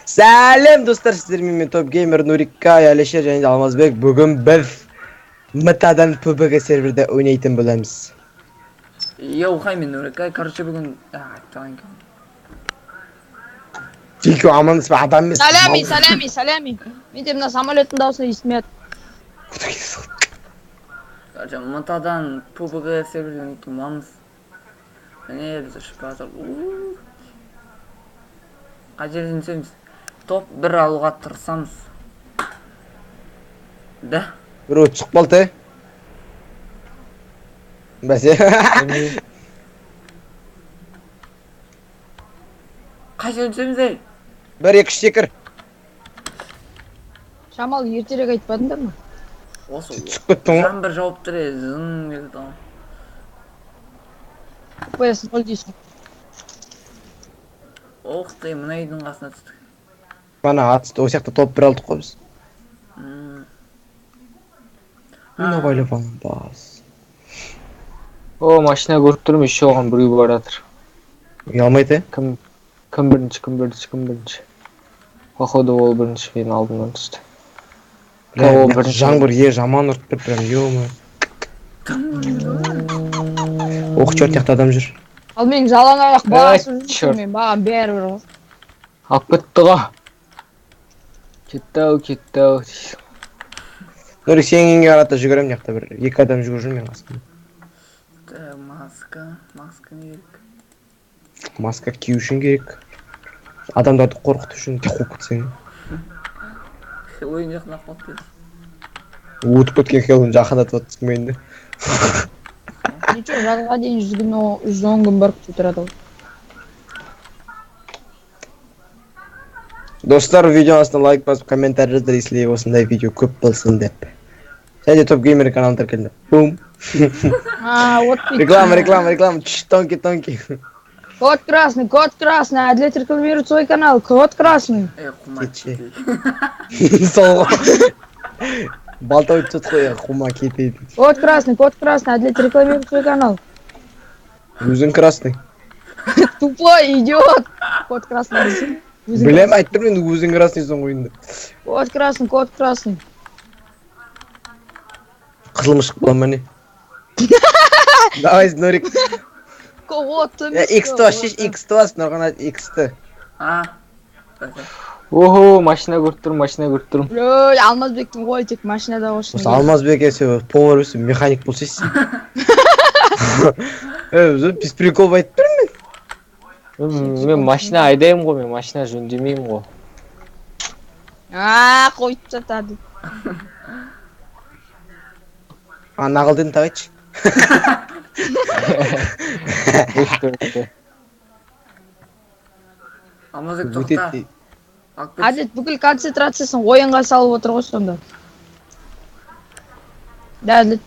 Сәлем достар, сіздермен мен Топ Геймер Нурикай, Алишер және де Алмазбек. Бүгін біз МТА-дан PUBG серверде ойнайтын боламыз. Йоу, хай, мен Нурикай. Короче, бүгін айтпаған екен. Екеуі амандасып адам емес. Салями, салями, салями. Мен де мына самолеттің дауысын естімей. Короче, МТА-дан PUBG серверде ойнайтын боламыз. Міне біз ұшып бара жатырмыз. Қай жерден түсеміз? Топ 1 алуға тырысамыз. Да? Біреу түсіп қалды. Бәсе. Қай жерден түсеміз ей? 1 2 3 секір. Шамал ертерек айтпадыңдар ма? Осы Түсіп кеттің ғой. жаңбыр жауып тұр ей, зың деді ғой. Қоясың, ноль дейсің. Ох ты, мына үйдің қасына түстік. Ана атысты, ол жақта топ 1 алдық қой біз. Мына байлап алған бас. О, машина көріп тұрмын, еще оған біреу баратыр. Ұялмайды, е? Кім бірінші, кім бірінші, кім бірінші? Походу ол бірінші менің алдымнан түсті. Бля, Ол мына бірінші. Жаңбыр жаман ұрып тұр прям, ё-моё. Ох, черт, жақта адам жүр. Ал менің жалаң аяқ басым жүр, Черт. мен маған бәрібір ғой. Алып кетті ғой. Кетті ау, кетті ау. Нурик, сенің үйіңе қарата жүгіремін, мына жақта бір екі адам жүгіріп жүр менің қасымда. Так, маска, маска не керек? Маска кию үшін керек. Адамдарды қорқыту үшін тек қуып кетсең. Хэллоуин жақындап қалды деді. Өтіп кеткен Хэллоуин жақындатып жатсың ба енді? Ничего, жазға дейін 100 күн, 110 күн бар күте тұрады ол. Достар, видео астына лайк басып, комментарий жазыңдар, если осындай видео көп болсын деп. Және де Топ Геймер каналына тіркеліңдер. Бум. А, вот ты. Реклама, реклама, реклама. Чш, тонкий, тонкий. Код красный, код красный. Әділет рекламирует свой канал. Код красный. Эй, қума Кетші. кетейік. Сол ғой. Балта өтіп жатыр ғой, қума кетейік. Код красный, код красный. Әділет рекламирует свой канал. Өзің красный. Тупой идиот. Код красный десең. Өзің Білем, айтып тұрмын енді, өзің красныйсың ғой енді. Код красный, код красный. Қызыл мышық бола ма не? Давай, Нурик. Код Икс-ті бас, шеш, Икс-ті бас, Нұрғанат, Икс-ті. А. Охо, машина көріп тұрмын, машина көріп тұрмын. Ой, Алмазбектің ғой тек машинада осы. Осы Алмазбек есе повар өсіп, механик болса сен. Өзі без прикол айтып тұрмын мен. Мен машина айдаймын ғой, мен машина жөндемеймін ғой. А, қойып жатады. А, нағыл дедің, тағы айтшы. Өтті, өтті. Алмазбек, Өтеді тоқта. дейді. Алып кет. Әділет бүкіл концентрациясын ойынға салып отыр ғой сонда. Да, Әділет.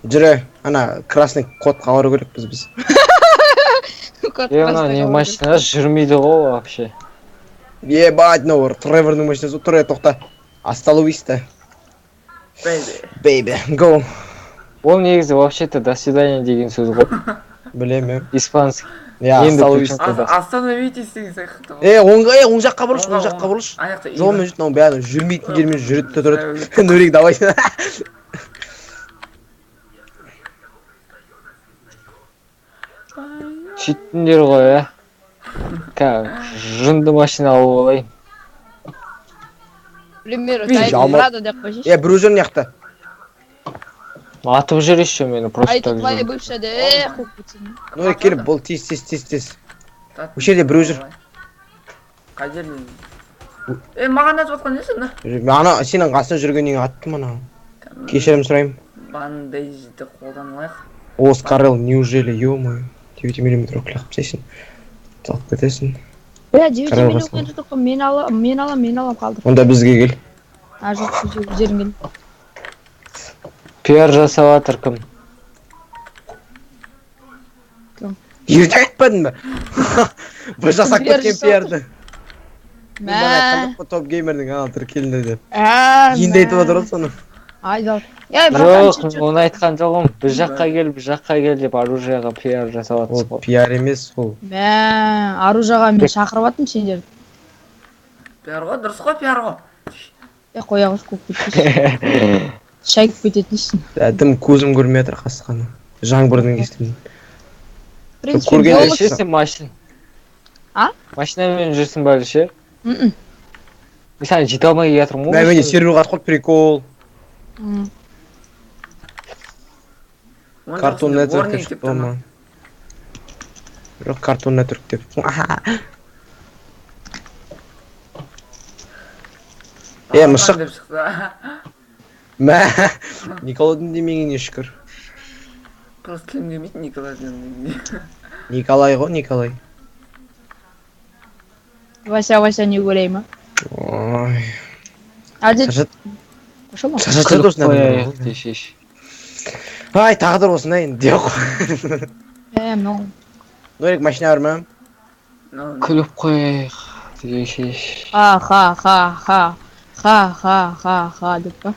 Жүре, ана красный кодқа бару керекпіз біз. Код Е, мына красный не қылу керек. машина жүрмейді ғой вообще. Ебать, мынау Тревордың машинасы тұр, тоқта. Остановись-то. Бэйби. Бэйби, go. Ол негізі вообще-то до свидания деген сөз ғой. Білемін, е. Испанский. Я, Енді остановись. причём Остановитесь деген сияқты ғой. Е, оңға, е, оң жаққа бұрылшы, оң Оңға, жаққа бұрылшы. Ана жақта үй Жолмен бар. жүрді, мынау бәрі жүрмейтін жермен жүреді де тұрады. Нурик, давай. Сөйттіңдер ғой, ә? Жынды машина алып алайын. Примеру, Мен Тайт жалма- Прадо деп қойсайшы. Е, біреу жүр мына жақта. Атып жүр еще мені, просто Айт, так твоя жүр. бывшая, да, э, қуып кетсін. Нурик, кел, бол, тез, тез, тез, тез. Тат- Осы жерде біреу жүр. Қай жерде? Е, маған атып жатқан несі мына? Ана сенің қасында жүргеннен кейін аттым ана. Кешірім сұраймын. Бандажды қолданылайық. О, Скарел, неужели, ё-моё. 9 миллиметр құлап тастайсың. Салып кетесің. Бля, 9 Карел миллиметр қой, мен алам, мен алам, мен алам қалдыр. Онда бізге кел. А, жоқ, өздерің кел. Пиар жасап жатыр кім? Кім? Ерте айтпадың ба? Бұл жасап Пиар кеткен жасап пиарды. Мен бағана Мә. айтқан жоқпын, Топ Геймердің ана тіркелді деп. Ә, Енді айтып отыр ғой соны. Айдал. Ей, братан, Жоқ, оны айтқан жоқпын. Біз жаққа кел, біз жаққа кел деп оружиеға пиар жасап Ол жатсың ғой. пиар емес ол. Мә, оружиеға мен шақырып жатырмын сендерді. Пиар ғой, дұрыс қой, пиар ғой. Е, қоя қойшы, көп кетпесін. Шайып кететінсің. Дым көзім көрмей жатыр қасқаны. Жаңбырдың кесірінен. В принципе, Көрген голос- Әлішер, сен машина. А? Машинамен жүрсің ба, Әлішер? Мм. Мен саған жете алмай келе жатырмын ғой. Мә, менде машинамен. сервер қатып қалды, прикол. М. Оның Картон үстінде Network warning деп деп шықты тұр ма? маған. Жоқ, Картон Network деп. Е, Аспан мысық. деп шықты. Мә, Николайдың демегеніне шүкір. Просто тілім келмейді Николай дегенге. Николай ғой, Николай. Вася, Вася, не гуляй ма? Ой. Әлде Шаршат, қоша ма? шаршатады Күліп осындай адамдар қояйық ғой. дешеш. Ай, тағдыр осындай енді деп қой. Е, мынау. Нурик, машина бар ма? No, Күліп қояйық дешеш. Ха, ха, ха, ха. Ха, ха, ха, ха деп па?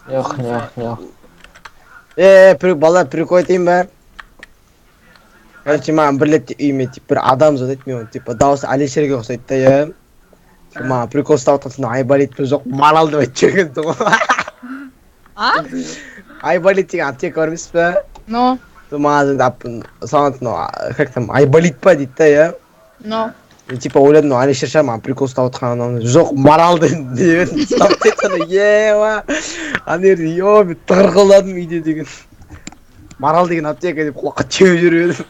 Жоқ, жоқ, жоқ. Е, бала, прикол айтайын ба? Короче, маған бір ретте үйіме типа бір адам звондайды, мен оны типа дауысы Алишерге ұқсайды да, иә. Типа, маған прикол ұстап жатқан соң Айболит пе, жоқ, Марал деп айтып жүрген ғой. А? Айболит деген аптека бар емес пе? Ну, Сол маған звондап, саған мынау, как там, Айболит па дейді да, иә. ну. Мен типа ойладым, мынау Алишер шығар, маған прикол ұстап жатқан анау. Жоқ, Марал деп едім, ұстап кетті ана, ева. Ана жерде, ё, мен тырқылдадым үйде деген. Марал деген аптека деп құлаққа теуіп жүріп едім.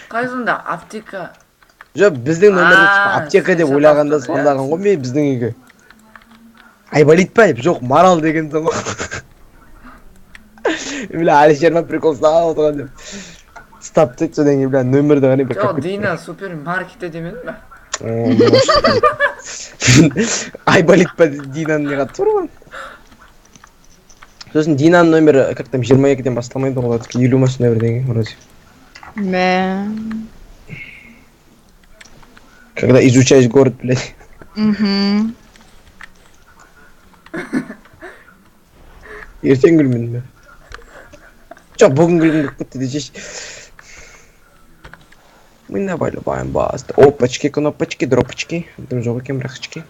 Қай сонда аптека? Жоқ, біздің номерді типа А, аптека деп сен ойлағанда шатастың, иә. звондаған ғой мен біздің үйге. Айболит па деп, жоқ, Марал деген ғой. Бля, Алишер ма прикол ұстап отырған деп. Ұстап тастайды, содан кейін, бля, нөмірді қарай бір Жоқ, Дина супермаркетте демедім бе? Айболит па Динаның не қатысы бар оған? Сосын Динаның нөмірі, как там, 22-ден басталмайды ғой, олардікі 50 ма сондай бірдеңе, вроде. Мә. Когда изучаешь город, блядь. Мхм. Ертең күлмедім бе? Жоқ, бүгін күлгім келіп кетті десейші. Мы наваливаем басты. Опачки, кнопочки, дропочки. Дым жоқ екен, бірақ ішке.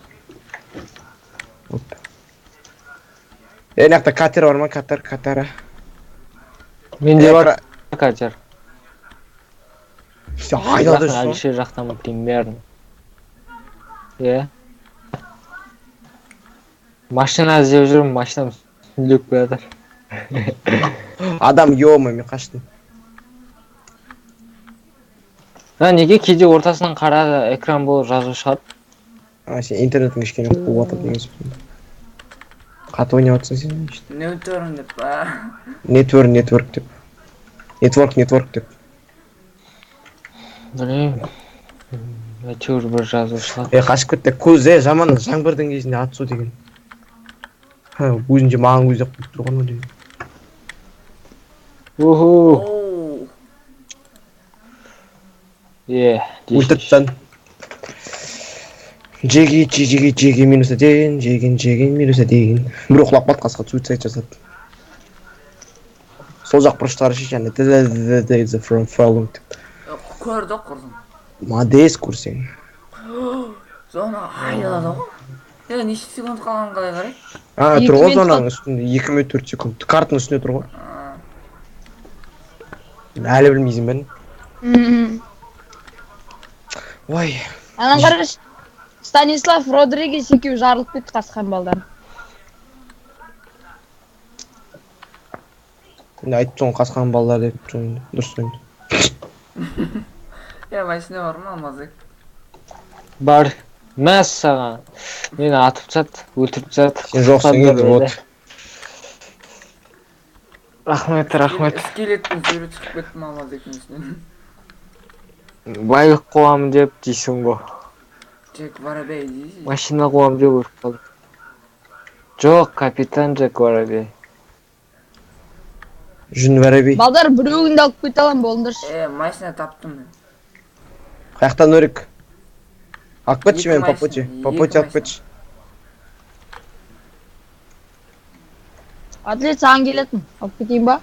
Оп. Е, мына жақта катер бар ма? Катер, катера. Менде бар катер. Все, айдалда Жақын жүрсің. Әлішер жақтан примерно. Иә. Машина іздеп жүрмін, машинам сүндеп келе жатыр. Адам, ё-моё, мен қаштым. Мына неге кейде ортасынан қара экран болып жазу шығады? А, сен интернетің кішкене қуып жатыр деген сөз. Қатты ойнап жатсың сен. Ньютон деп па? Network, network деп. Network, network деп. Білмеймін. Әйтеуір бір жазу шығады. Е, қашып кетті. Көз, е, жаман жаңбырдың кезінде атысу деген. Ха, өзінше маған көздеп қойып тұрған ғой деген. Уху. Оу. Е, Өлтіріп тастадым. Жеги, жеги, жеги, минус один, жеген, жеген, минус один. Біреу құлап қалды, қасқа суицид жасады. Сол жақ бұрыштары ше, және the from falling деп. Көрді құрдым. Молодец, көрсең. Зона айналады ғой. Е, неше секунд қалғанын қалай қарай? А, Екі тұр ғой минут зонаның үстінде, 2 минут 4 секунд. Картаның үстінде тұр ғой. А, Әлі білмейсің бе? Мм. Ой, Анан қарашы. Станислав Родригес екеуі жарылып кетті қасқан балдар. енді айтып соң қасқан балалар деп соң дұрыс енді. Е, машина бар ма, Алмазбек? Бар. Мәссаған. Мені атып тастады, өлтіріп тастады. Сен жоқсың енді, вот. Рахмет, рахмет. Скелеттің суреті шығып кетті ма Алмазбектің үстінен? Байлық қуамын деп дейсің ғой. Джек Воробей дейсің. Машина қуамын деп өліп қалдым. Жоқ, капитан Джек Воробей. Жүн воробей. Балдар, біреуін де алып кете аламын, болыңдаршы. Е, машина таптым мен. Қаяқтан Нурик? Алып кетші Екі мені по пути. машина, По екі пути алып машина. кетші. Әділет, саған келетін. Алып кетейін ба?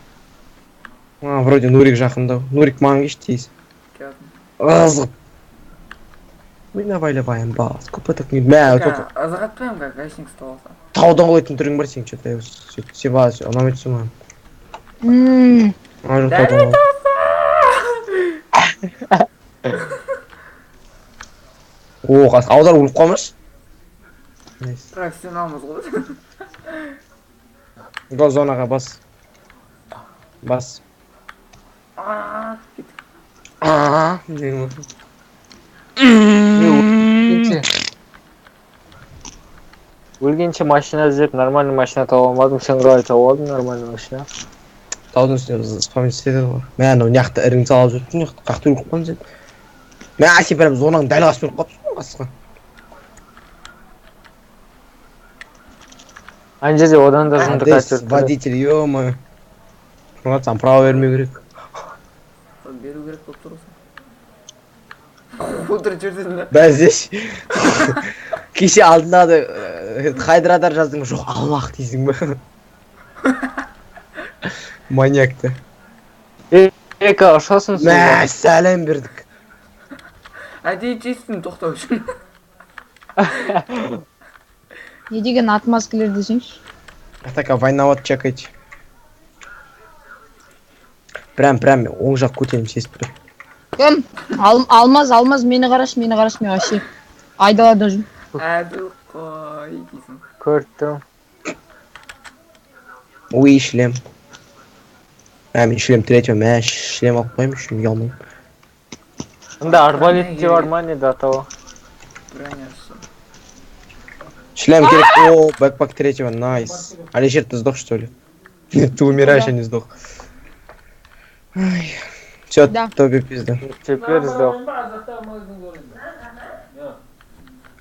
А, вроде Нурик жақындау. Нурик, маған келші тез. Келдім. Ызғып. Мы наваливаем бас. Көп не. Мә, только Ызғытпаймын, как гаишник ұстап алса. Таудан құлайтын түрің бар сенің, что-то. Сен ұнамай тұрсың маған. А, жоқ, таудан құлай. О, қас, аудар өліп қалмашы. Найс. Профессионалмыз ғой. Го зонаға бас. Бас. Аа, кеттік. Аа, деген ғой. Өлгенше. Өлгенше машина іздеп, нормальный машина таба алмадым. Сен қалай тауып алдың нормальный машина? Таудың үстіне спам істеді ғой. Мә, анау мына жақта ірің салып жүріпті, мына жақта қаяқта өліп қалдың сен? Мә, сен прям зонаның дәл қасында өліп қалыпсың ғой, қасқа. Ана жерде одан да жынды Молодец, катер тұр. Водитель, ё-моё. Мұрат, саған право бермеу керек. Беру керек болып тұр осы. Отырып жүрсің да. Бәздеш. Кеше алдында да Хайдрадар жаздың, жоқ, Аллах дейсің ба? Маньякты. Екі ұшасың Мә, суға. Сәлем бердік. Әдейі тиістім тоқтау үшін. Не деген отмазкалер десеңші. Так, а война чекайте. Прям, прям, оң жақ көтерім сезіп тұр. Кім? Алмаз, Алмаз, мені қарашы, мені қарашы, мен вообще айдалада жүрмін. Әділ қой дейсің. Көріп тұрмын. Ой, шлем. Мә, мен шлем третьего, мә, шлем алып қоямын, шлем ұялмаймын. Мында арбалет те бар ма, не до того? Бронясы. Шлем керек. О, бэкпак третьего, найс. Алишер, ты сдох, что ли? Нет, ты умираешь, а не сдох. Все, Да. тебе пизда. Теперь сдох.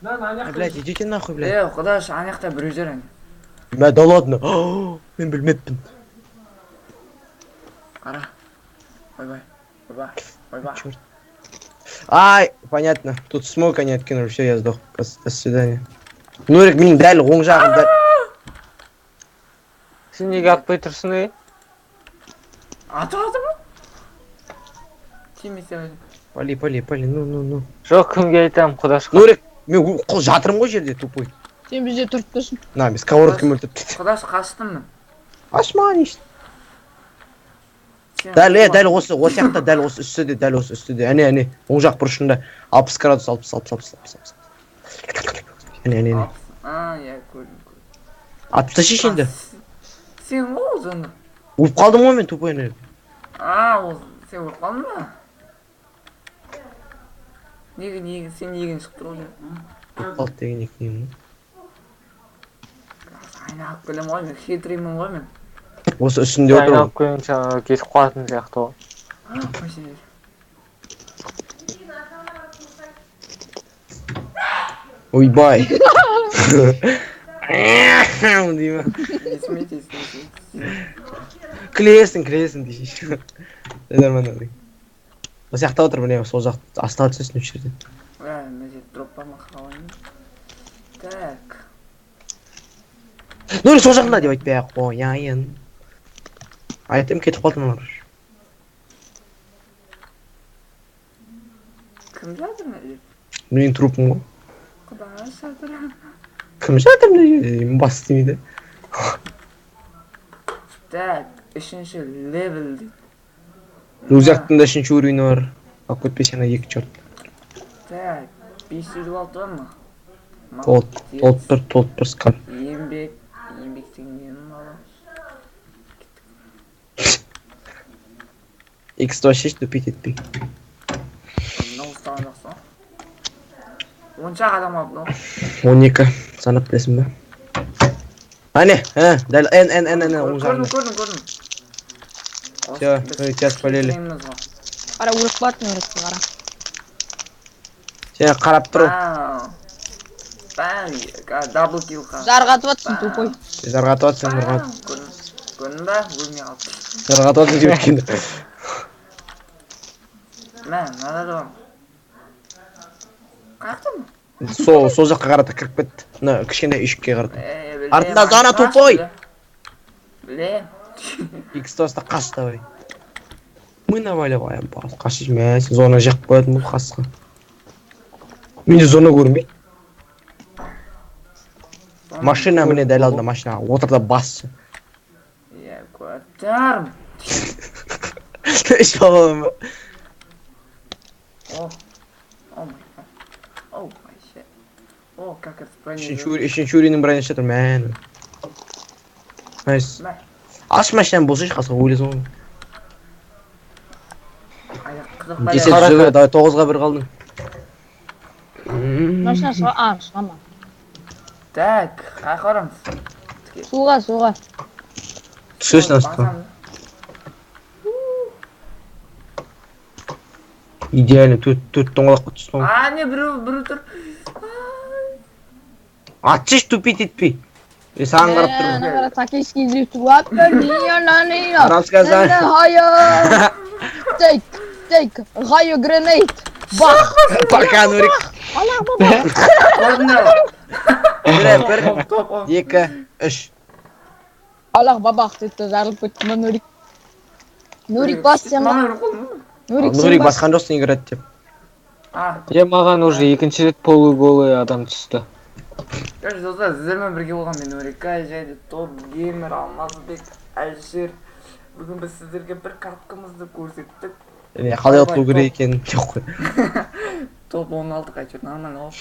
А, блядь, идите нахуй, блядь. Е, құдаш, ана жақта біреу жүр әне. Мә, да ладно. Мен білмеппін. Қара. Ойбай. Ойбай. Ойбай. Черт. Ай, понятно. Тут смок они откинули, все, я сдох. До свидания. Нурик, менің дәл оң жағым дәл. Сен неге атпай тұрсың, ей? Атып алды ма? Тимесе өзім. Пали, пали, пали, ну, ну, ну. Жоқ, кімге айтамын, құдашқа. Нурик, мен қол жатырмын ғой жерде, тупой. Сен бізде тұрып тұрсың. На, мен сковородкамен өлтіріп кетті. Құдаш, қаштым мен. Ашма, не Сен Дәл, е, дәл осы жақта, дәл осы үстіде, дәл осы үстіде. Әне, әне, оң жақ бұрышында. 60 градус, 60, 60, 60, 60. Әне, әне, әне. А, иә, көрдім, көрдім. Атып тастайыншы енді. Сен ғой ол сонда. Өліп қалдым ғой мен, тупой ана. А, ол сен өліп қалдың ба? Неге, неге, сен неге шығып тұр ол жерде? Өліп қалды деген екі нем ғой. Айналып келемін ғой мен, хитрыймын ғой мен. Осы үстінде отыр ғой. Айналып келгенше анау кетіп қалатын сияқты ғой. Қойшы. Ойбай. Деймін. Не смейтесь, не смейтесь. Күлесің, күлесің дейші. Нормально. Осы жақта отыр, міне, сол жақ астына түсесің осы жерден. Ә, мына жерде дроп бар ма, қарап. Так. Нурик, сол жағында деп айтпай ақ қояйын. Айтым, кетіп қалды мыналар. Кім жатыр мына жерде? Менің трупым ғой. Құдай жатыр. Кім жатыр мына жерде? Бас істемейді. Так, үшінші левел дейді. Рюкзактың да үшінші уровені бар. Алып кетпесе ана екі черт. Так, 556 бар ма? Толып, Молодец. толып тұр, толып тұр скан. Еңбек, еңбек деген нені мало. X2 шеш, тупить етпей. Мынау ұстаған жақсы ғой. Онша адам алыпты ғой. 12 санап білесің ба? Әне, ә, дәл Н, Н, Н, Н, оң Көрдім, жағында. көрдім, көрдім. Всё, мы тебя спалили. Хитрыймыз ғой. Қара, өліп қалады Нурикті, қара. Сен қарап тұр. Бау. Бау, дабл килл қа. Жарға атып жатсың, тупой. Жарға атып жатсың, Нұрғат. Көрдің, көрдің ба? Өлмей қалды. Жарға атып жатсың деп өткенде. Мә, мынада да бар. Қаяқта ма? Сол жаққа қарата кіріп кетті. Мына кішкентай үйшікке қарата. Е, білем, Артында зона, айтпашы, тупой! білем. Білем. Икс тоста қаш давай. Мы наваливаем бас. Қаш, мә, сен зона жеп қоятын бұл қасқа. Менде зона көрінбейді. Машина міне дәл алдында машина. Отыр да бас. Иә, көтерім. Іш балам ба? О. Oh my God. Oh my shit. О, как это броня. Үшінші өренің бронясы жатыр, мә. Найс. Мә. Аш машинаны болсайшы, қасқа өлесің ғой. Аяқ қызық Десе бәле. түзе бер, давай 9-ға 1 қалдың. Машина шыға, а, шыға ма? Так, қаяққа барамыз? Суға, суға. Түсесің астына. Басамыз. Идеально, төрт доңғалаққа түстің ғой. А, не, біреу тұр. Атшы, тупить етпей. Е, саған қарап тұрмын. Ана қара, токийский дрифт. Арабская за- Хайо! Take, take, хайо grenade. Бах! Пока, Нурик. Аллах, бабах! Көрдіңдер ғой. Бір, бір, Топ, топ. екі, үш. Аллах, бабах деді, жарылып кетті ма Нурик. Нурик бас сен. Мана өліп қалдым ғой. Нурик сен Нурик бас. басқан жоқсың играть деп. А, Е, маған уже екінші рет полуголый адам түсті. короче, достар, сіздермен бірге болған мен Нурика және топ геймер Алмазбек Әлішер. Бүгін біз сіздерге бір каткамызды көрсеттік. Қалай ұтылу керек екенін жоқ қой. Топ 16 қайтып нормально ғой.